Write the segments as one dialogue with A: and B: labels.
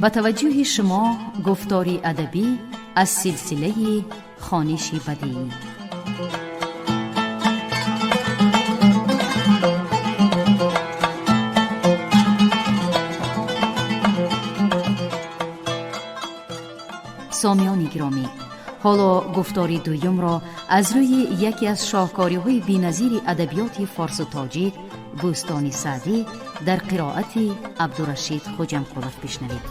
A: Ба таваҷҷӯҳи шумо гуфтори адабӣ аз силсилаи хониши бадеӣ. Сомиёни гиромӣ, ҳоло гуфтори дуюмро аз рӯи яке аз шоҳкориҳои беназири адабиёти форсу тоҷик, Бӯстони Саъдӣ, дар қироати Абдурашид Хоҷамқулов бишнавед.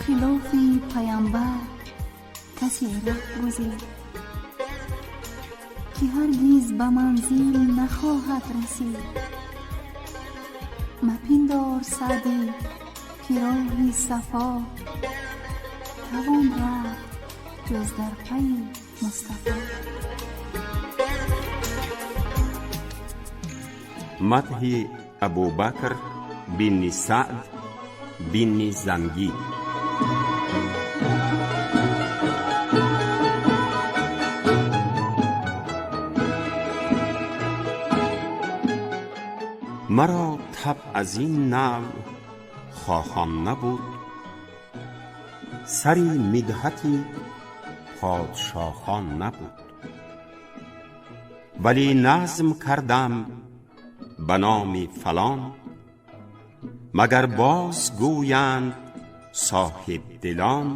B: Хилофи паямбар касе раҳ гузид, ки ҳаргиз ба манзил нахоҳад расид. Мапиндор, Саъдӣ, ки роҳи сафо тавон рафт ҷуз дар пайи Мустафо.
C: Мадҳи Абубакр бинни Саъд бинни Зангӣ. Маро таб аз ин навъ хоҳон набуд, сари мидҳати подшоҳон набуд, вале назм кардам ба номи фалон, магар боз гӯянд соҳибдилон,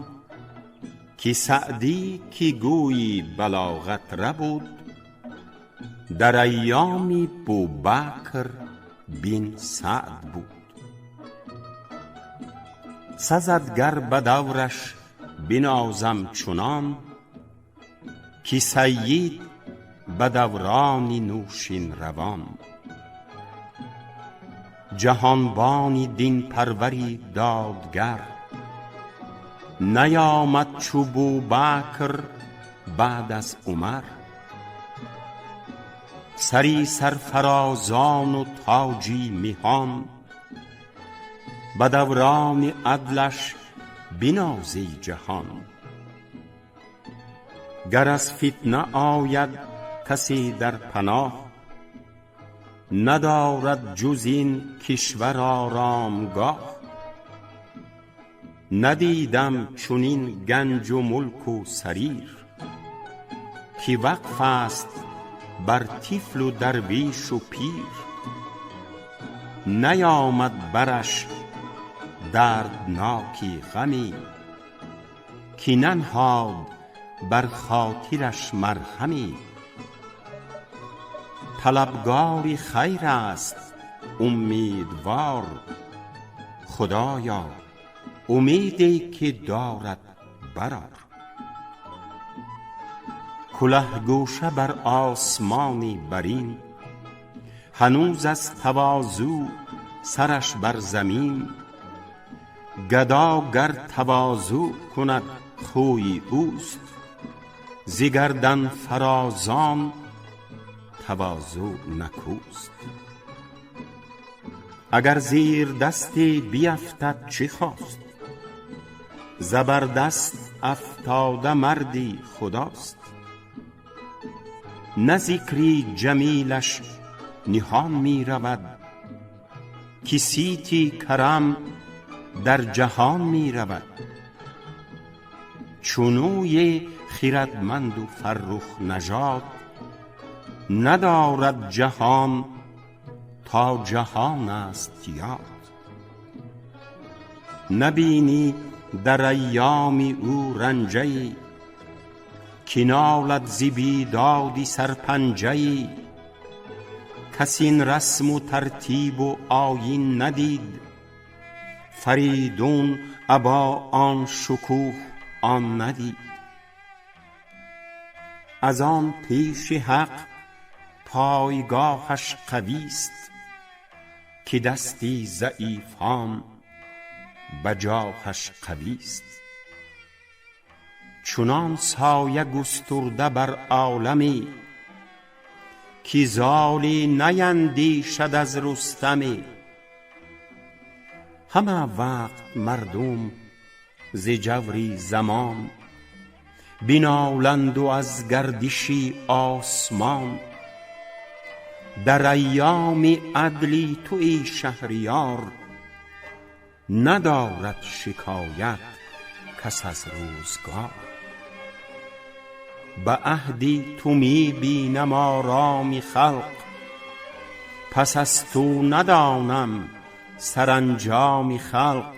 C: ки Саъдӣ, ки гӯйи балоғат рабуд, дар айёми Бубакр бин Саъд буд. Сазад гар ба давраш бинозам чунон, ки сайид ба даврони нӯшин равон. Ҷаҳонбони динпарвари додгар نیامد چو بوبکر بعد از عمر. سری سرفرازان و تاجی مهان، به دوران عدلش بناز ای جهان. گر از فتنه آید کسی در پناه، ندارد جز این کشور آرامگاه. ندیدم چنین گنج و ملک و سریر، که وقف است بر طفل و درویش و پیر. نیامد برش دردناکی غمی، که ننهاد بر خاطرش مرهمی. طلبگار خیر است امیدوار، خدایا امیدی که دارد برآر. کله گوشه بر آسمانی برین، هنوز از تواضع سرش بر زمین. گدا گر تواضع کند خوی اوست، ز گردن فرازان تواضع نکوست. اگر زیردستی بیفتد چه خواست، زبردست افتاده مردی خداست. نه ذکری جمیلش نهان می رود، که صیت کرم در جهان می رود. چنوی خردمند و فرخ نژاد، ندارد جهان تا جهان است یاد. نبینی در ایام او رنجه ای، که نالد ز بیدادی سرپنجه ای. کس این رسم و ترتیب و آیین ندید، فریدون ابا آن شکوه آن ندید. از آن پیش حق پایگاهش قویست، که دستی ضعیفان به جاهش قویست. چنان سایه گسترده بر عالمی، که زالی نیندیشد از رستمی. همه وقت مردم ز جور زمان بنالند و از گردشی آسمان. Дар айёми адли ту эй шаҳриёр, надорад шикоят кас аз рӯзгор. Ба аҳди ту می бینم آرامی خلق، پس از تو ندانم سرانجامی خلق.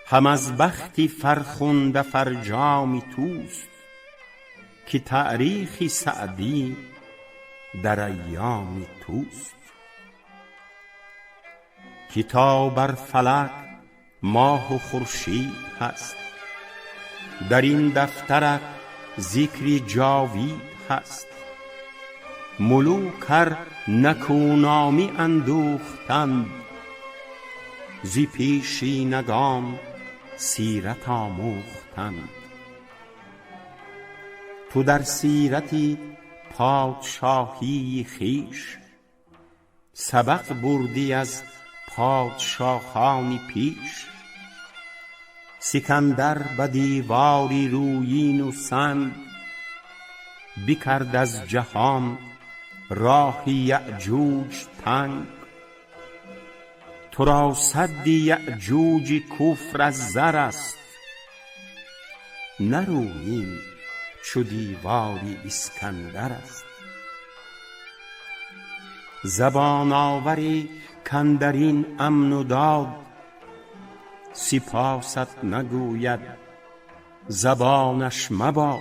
C: هم از بختی فرخنده فرجامی توست، که تأریخ سعدی در ایام توست. که تا بر فلک ماه و خورشید هست، در این دفترت ذکری جاوید هست. ملوک ار نکونامی اندوختند، ز پیشینگان سیرت آموختند. تو در سیرتی پادشاهی خویش، سبق بردی از پادشاهان پیش. سکندر به دیواری رویین و سنگ، بکرد از جهان راه یأجوج تنگ. تو را سد یأجوج کفر از زر است، نه رویین چو دیوار اسکندر است. زبان آوری کاندر این امن و داد، سپاست نگوید زبانش مباد.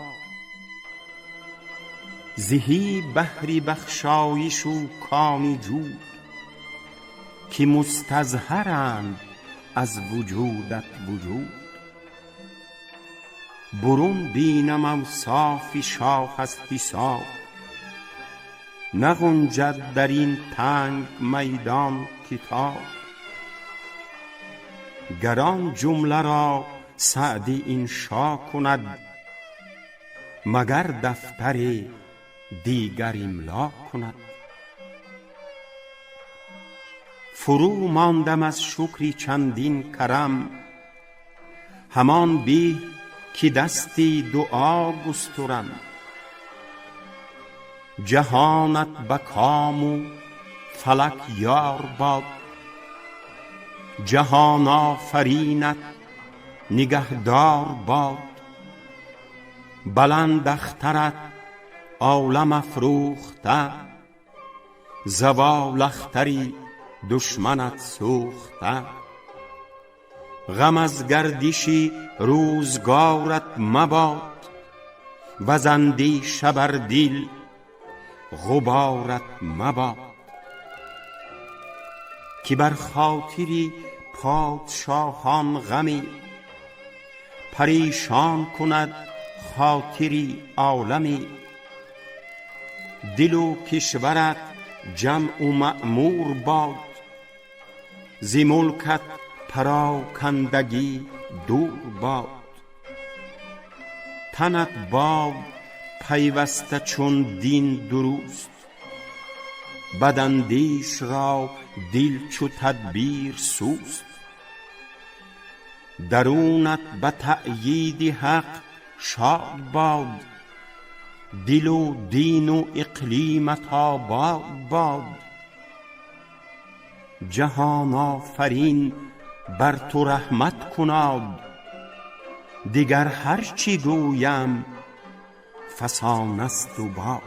C: زهی بحر بخشایش و کان جود، که مستظهرند از وجودت وجود. برون بینم اوصاف شاه از حساب، نغنجد در این تنگ میدان کتاب. گر آن جمله را سعدی انشا کند، مگر دفتر دیگر املا کند. فرو ماندم از شکر چندین کرم، همان به که دست دعا گسترم. جهانت به کام و فلک یار باد، جهان آفرینت نگهدار باد. بلند اخترت عالم افروخته، زوال اختری دشمنت سوخته. غم از گردش روزگارت مباد، وز اندیشه بر دل غبارت مباد. که بر خاطر پادشاهان غمی، پریشان کند خاطر عالمی. دل و کشورت جمع و معمور باد، ز ملکت پراکندگی دور باد. تنت باد پیوسته چون دین درست، بداندیش را دل چو تدبیر سست. درونت به تأیید حق شاد باد، دل و دین و اقلیمت آباد باد. جهان آفرین بر تو رحمت کناد، دگر هر چه گویم فسانه است و باد.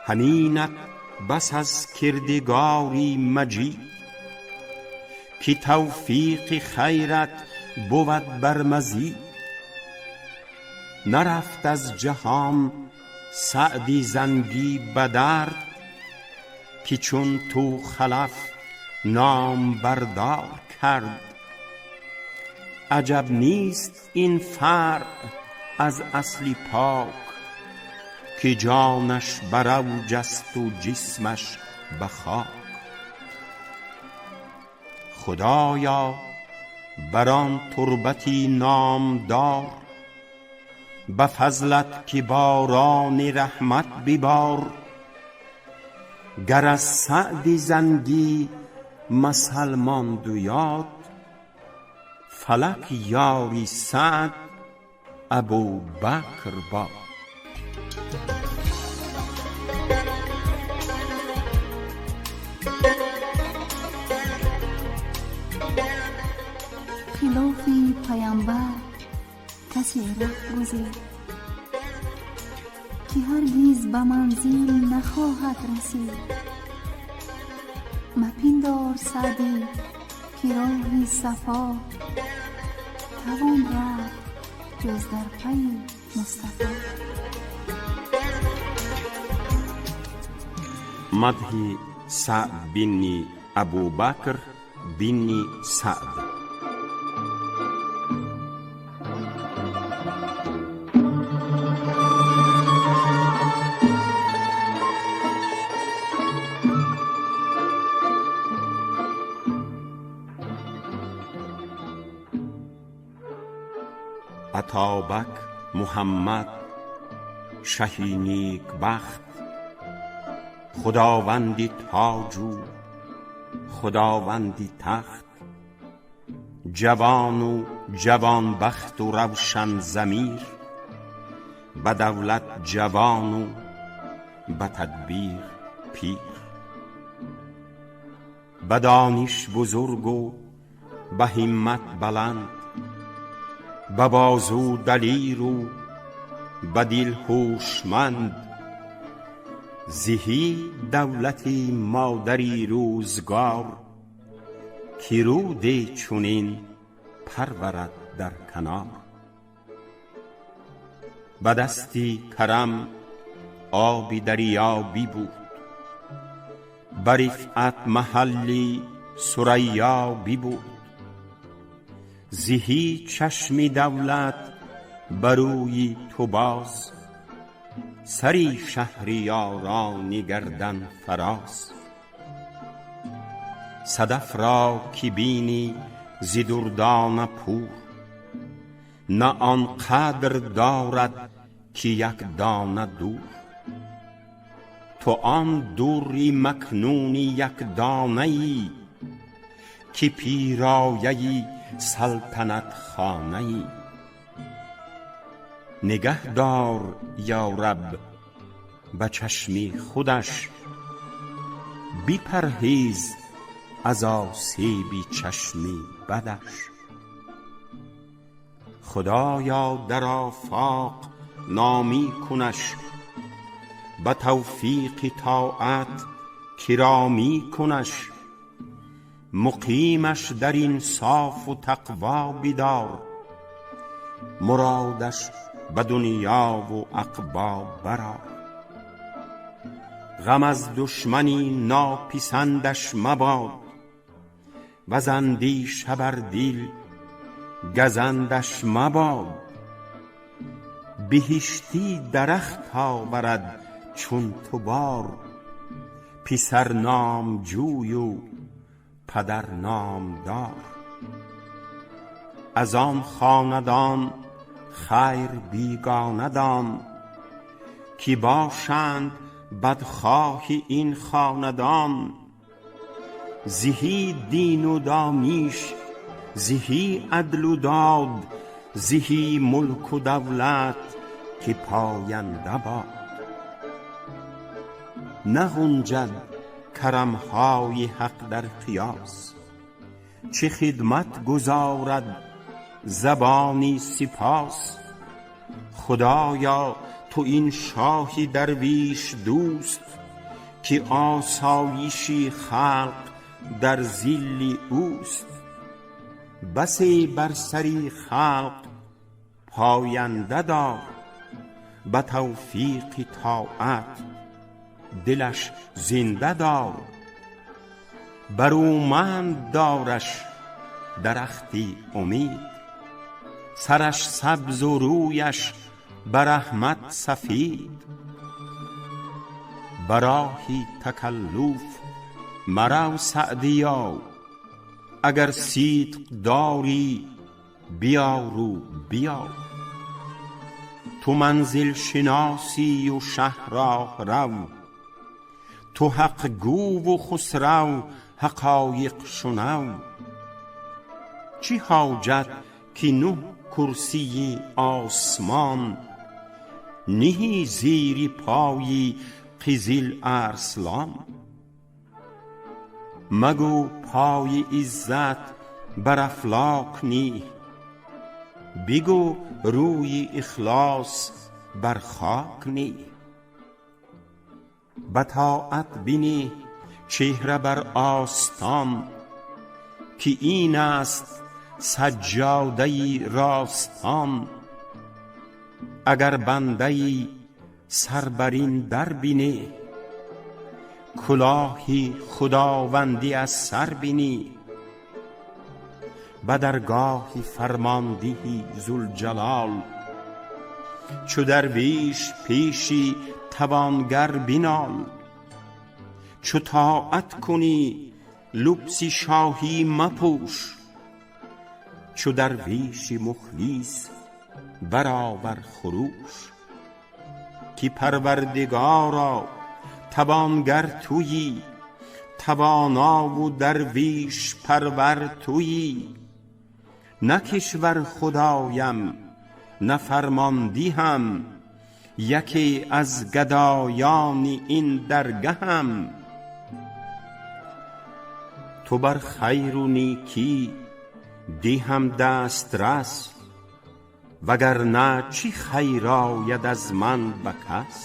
C: همینت بس از کردگاری مجید، که توفیق خیرت بود بر مزید. نرفت از جهان سعدی زنگی به درد، که چون تو خلف نامبردار کرد. عجب نیست این فرع از اصل پاک، که جانش بر اوج است و جسمش به خاک. خدایا بر آن تربتی نامدار، به فضلت که باران رحمت ببار. گر از سعد زنگی مثل ماند و یاد، فلک یاری سعد ابوبکر باد.
B: Абубакр касе ره گزید که هرگز به منزل نخواهد رسید. مپندار سعدی که راهی صفا توان رفت جز در پی مصطفی.
C: Мадҳи Саъд бинни Абубакр бинни Саъд. Атобак Муҳаммад шаҳи некбахт, худованди тоҷу худованди тахт, ҷавону ҷавонбахту равшанзамир, ба давлат ҷавону ба тадбир пир, ба дониш бузургу ба ҳиммат баланд, ба бозу далиру ба дил ҳушманд. Зиҳӣ давлати модари рӯзгор, ки руде чунин парварад дар канор. Ба дасти карам оби дарё бибуд, ба рифъат маҳалли сурайё бибуд. Зиҳӣ чашми давлат ба рӯи ту боз, сари шаҳриёрони гардан фароз. Садаф ро ки бинӣ зи дурдона пур, на он қадр дорад ки як дона дур. Ту он дури макнуни якдонаӣ, ки пирояи салтанатхонаӣ. Нигаҳ дор ё раб ба чашми худаш, бипарҳез аз осеби чашми бадаш. Худоё дар офоқ номӣ кунаш, ба тавфиқи тоат киромӣ кунаш. Муқимаш дар инсофу тақво бидор, муродаш ба дунёву уқбо барор. Ғам аз душмани нописандаш мабод, ваз андеша бар дил газандаш мабод. Биҳиштӣ дарахт оварад чун ту бор, писар номҷӯю падар номдор. Аз он хонадон хайр бегона дон, ки бошанд бадхоҳи ин хонадон. Зиҳӣ дину дониш, зиҳӣ адлу дод, зиҳӣ мулку давлат ки поянда бод. Нағунҷад карамҳои ҳақ дар қиёс, чӣ хидмат гузорад забони сипос. Худоё ту ин шоҳи дарвиш дӯст, ки осоиши халқ дар зилли ӯст. Басе бар сари халқ поянда дор, ба тавфиқи тоат дилаш зинда дор. Барӯманд дораш дарахти умед, сараш сабзу рӯяш ба раҳмат сафед. Ба роҳи такаллуф марав саъдиё, агар сидқ дорӣ биёру биё. Ту манзилшиносию шаҳроҳрав, ту ҳақгӯву хусрав ҳақоиқшунав. Чӣ ҳоҷат ки нӯҳ курсии осмон, ниҳӣ зери пои Қизил Арслон? Магӯ пои иззат бар афлок ниҳ, Бигӯ рӯи ихлос бар хок нӣ. Ба тоат бинӣ чеҳра бар остон, ки ин аст саҷҷодаи ростон. Агар бандаӣ сар бар ин дар бинӣ, кулоҳи худовандӣ аз сар бинӣ. Ба даргоҳи фармондиҳи зулҷалол, чу дарвиш пеши тавонгар бинол. Чу тоат кунӣ лубси шоҳӣ мапӯш, чу дарвиши мухлис баровар хурӯш. Ки парвардигоро тавонгар туӣ, тавонову дарвиш парвар туӣ. На кишвар худоям, на фармондиҳам, яке аз гадоёни ин даргаҳам. Ту бар хайру некӣ диҳам дастрас, вагарна чӣ хайр ояд аз ман ба кас?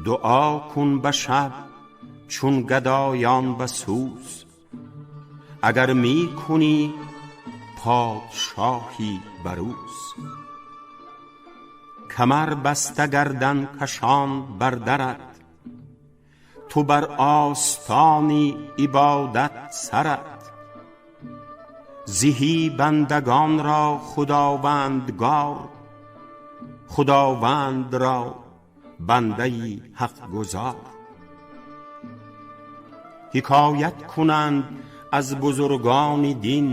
C: Дуо кун ба шаб чун гадоён ба сӯз, агар ми кунӣ подшоҳӣ ба рӯз. Камар баста гардан кашон бар дарат, ту бар остони ибодат сарат. Зиҳӣ бандагонро худовандгор, худованд ро бандаи ҳақ гузор. Ҳикоят кунанд аз бузургони дин,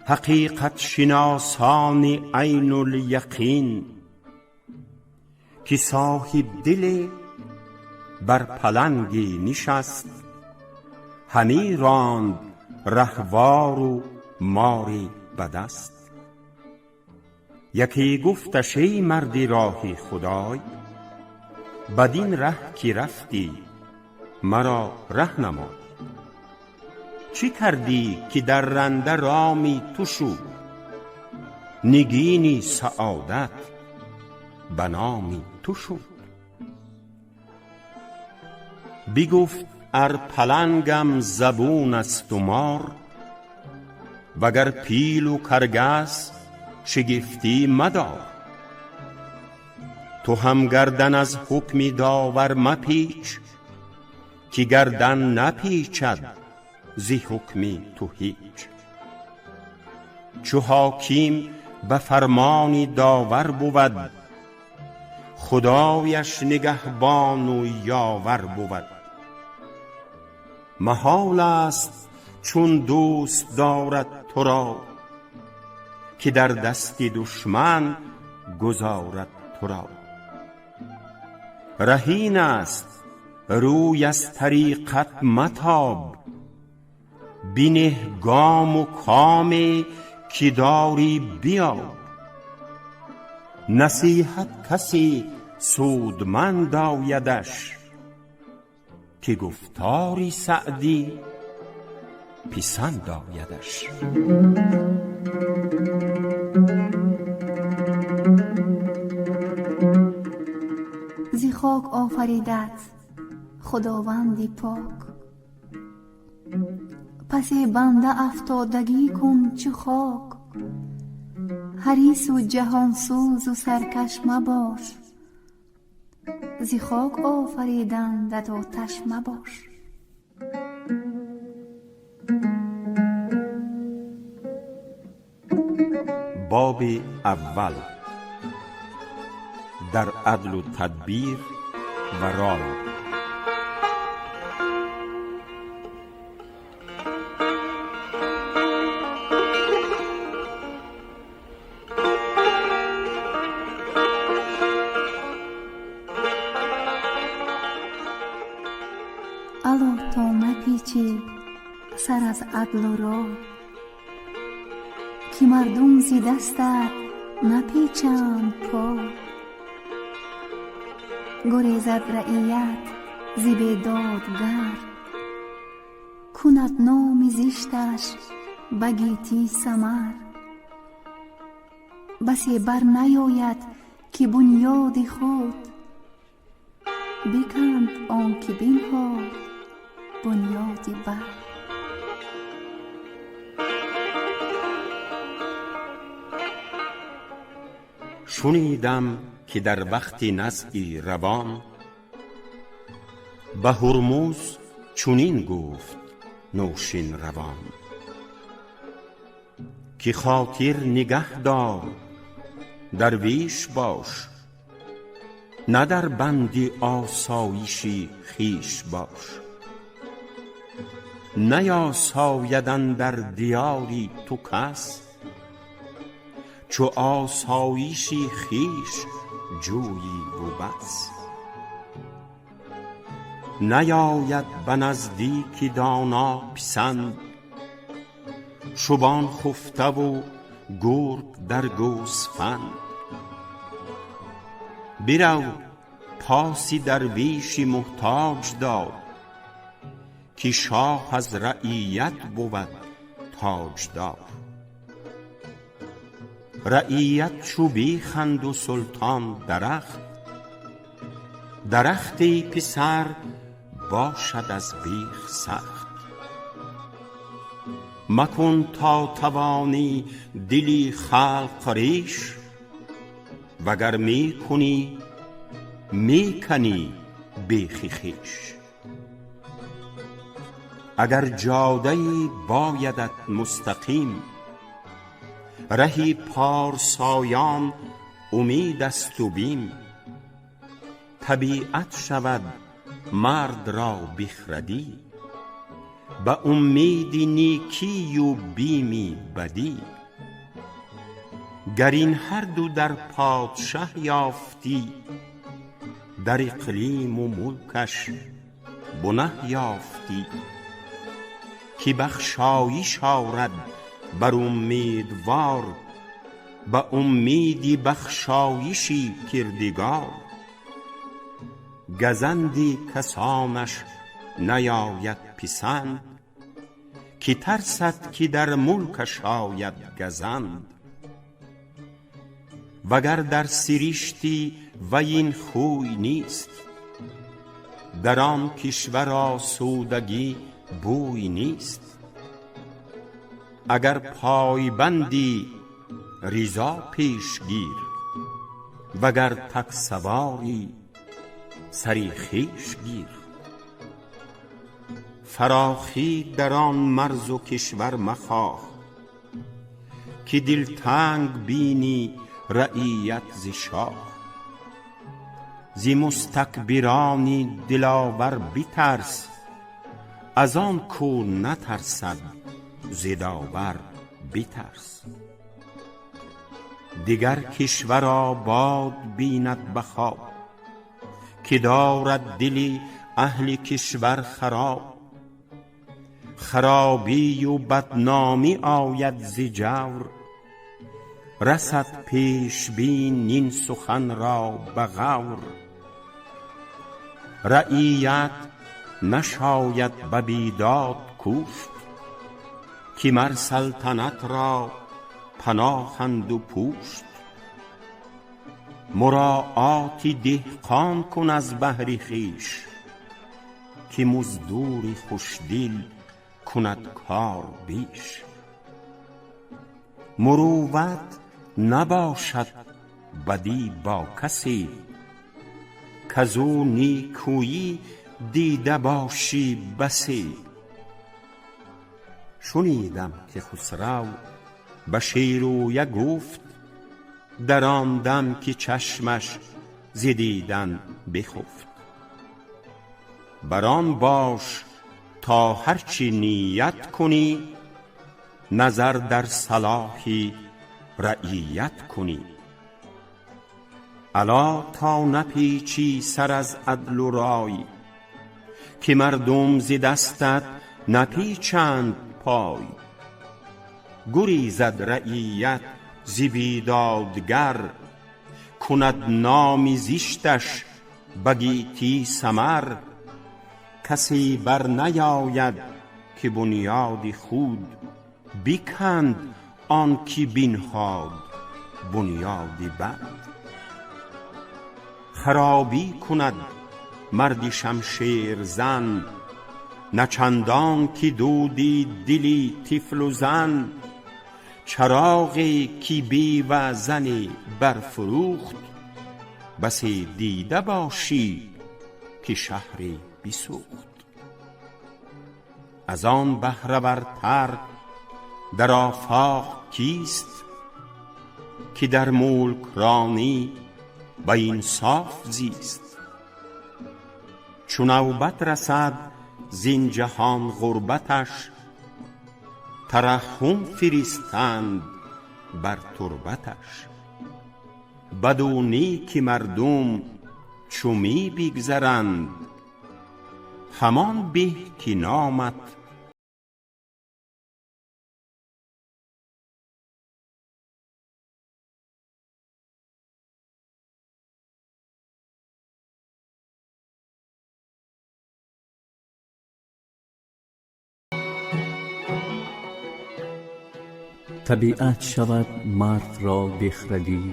C: ҳақиқат шиносони айнуляқин, ки соҳибдиле бар палангӣ нишаст, ҳамӣ ронд раҳвору мори ба даст. Яке гуфташ: эй марди роҳи худой, бадин раҳ ки рафтӣ маро раҳ намой. Чӣ кардӣ ки дарранда роми ту шуд, нигини саодат ба номи ту шуд? Бигуфт: ар палангам забун асту мор, вагар пилу каргас шигифтӣ мадор. Ту ҳам гардан аз ҳукми довар мапеч, ки гардан напечад зи ҳукми ту ҳеч. Чу ҳоким ба фармони довар бувад, худояш нигаҳбону ёвар бувад. Маҳол аст чун дӯст дорад туро, ки дар дасти душман гузорад туро. Раҳин аст рӯй аз тариқат матоб, бинеҳ гому коме ки дорӣ биёб. Насиҳат касе судманд оядаш, ки гуфтори Саъдӣ писанд оядаш.
B: Зи хок офаридат худованди пок, пасе банда афтодагӣ кун чу хок. Ҳарису ҷаҳонсӯзу саркаш мабош, зи хок офаридандат оташ мабош.
C: Боби аввал дар адлу тадбир ва рой.
B: Ало то напечӣ сар аз адлу рой, ки мардум зи дастат напечанд пой. Гурезад раият зи бедодгар, кунад номи зишташ Ба гетӣ самар. Басе бар наёяд, ки бунёди худ биканд, он ки бинҳод бунёди бар.
C: Шунидам, ки дар вақти назъи равон ба Ҳурмуз чунин гуфт Нӯшин Равон, ки хотир нигаҳ дор, درویش باش، نه در بندی آسایشی خویش باش. نیاساید اندر دیاری تو کس، چو آسایشی خویش جویی و بس. نیاید به نزدیک دانا پسند، شبان خفته و گرگ در گوسفند. برو پاسی درویشی محتاج دار، که شاه از رعیت بود تاجدار. رعیت چو بیخند و سلطان درخت، درخت ای پسر باشد از بیخ سخت. مکن تا توانی دلی خلق ریش، وگر می کنی می کنی بیخ خویش. اگر جاده ای بایدت مستقیم، رهی پارسایان امید است و بیم. طبیعت شود مرد را بی خردی، به امید نیکی و بیم بدی. گر این هر دو در پادشه یافتی، در اقلیم و ملکش بنه یافتی. که بخشایش آرد بر امیدوار، به امید بخشایش کردگار. گزندی کسانش نیاید پسند، که ترسد که در ملکش آید گزند. وگر در سرشتی وی این خوی نیست، در آن کشور آسودگی بوی نیست. اگر پایبندی رضا پیش گیر، وگر تک سواری سری خویش گیر. فراخی در آن مرز و کشور مخواه، که دلتنگ بینی رعیت ز شاه. ز مستکبران دلاور بترس، از آن کو نترسد ز داور بترس. دگر کشور آباد بیند به خواب، که دارد دل اهل کشور خراب. خرابی و بدنامی آید ز جور، رسد پیش بین این سخن را به غور. رعیت نشاید به بیداد کشت، که مر سلطنت را پناهند و پشت. مراعات دهقان کن از بهر خویش، که مزدور خوشدل کند کار بیش. مروت نباشد بدی با کسی، کز او نیکویی دیده باشی بسی. شنیدم که خسرو به شیرویه گفت، در آن دم که چشمش ز دیدن بخفت. بر آن باش تا هر چه نیت کنی، نظر در صلاح رعیت کنی. الا تا نپیچی سر از عدل و رای، که مردم ز دستت نپیچند پای. گریزد رعیت ز بیدادگر، کند نام زشتش به گیتی سمر. کسی بر نیاید که بنیاد خود Биканд он ки бинҳод бунёди бад. Харобӣ кунад марди шамшерзан, на чандон ки дуди дили тифлу зан. Чароғе ки бевазане барфурӯхт, басе дида бошӣ ки шаҳре бисӯхт. Аз он баҳравартар дар офоқ кист, ки дар мулкронӣ ба инсоф зист? Чу навбат расад зин ҷаҳон ғурбаташ, тараҳҳум фиристанд бар турбаташ. Баду неки мардум чу мӣ бигзаранд, ҳамон беҳ ки номат
D: Табиат шавад мардро бехрадӣ,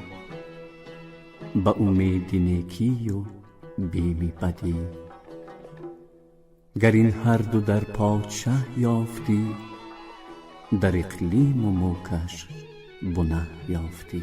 D: ба умеди некию бими бадӣ. Гар ин ҳарду дар подшаҳ ёфтӣ, дар иқлиму мулкаш бунаҳ ёфтӣ.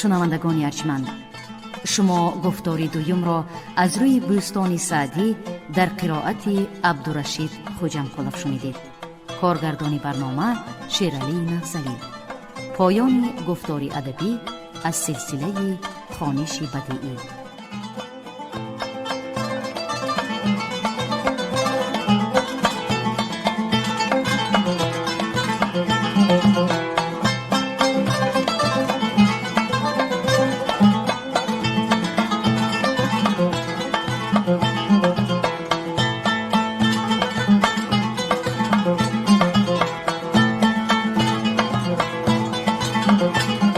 A: Шунавандагони арҷманд, шумо гуфтори дуюмро аз рӯи Бӯстони Саъдӣ дар қироати Абдурашид Хоҷамқулов шунидед. Коргардони барнома Шералӣ Нафзалӣ. Поёни гуфтори адабӣ аз силсилаи хониши бадиӣ.
B: Thank you.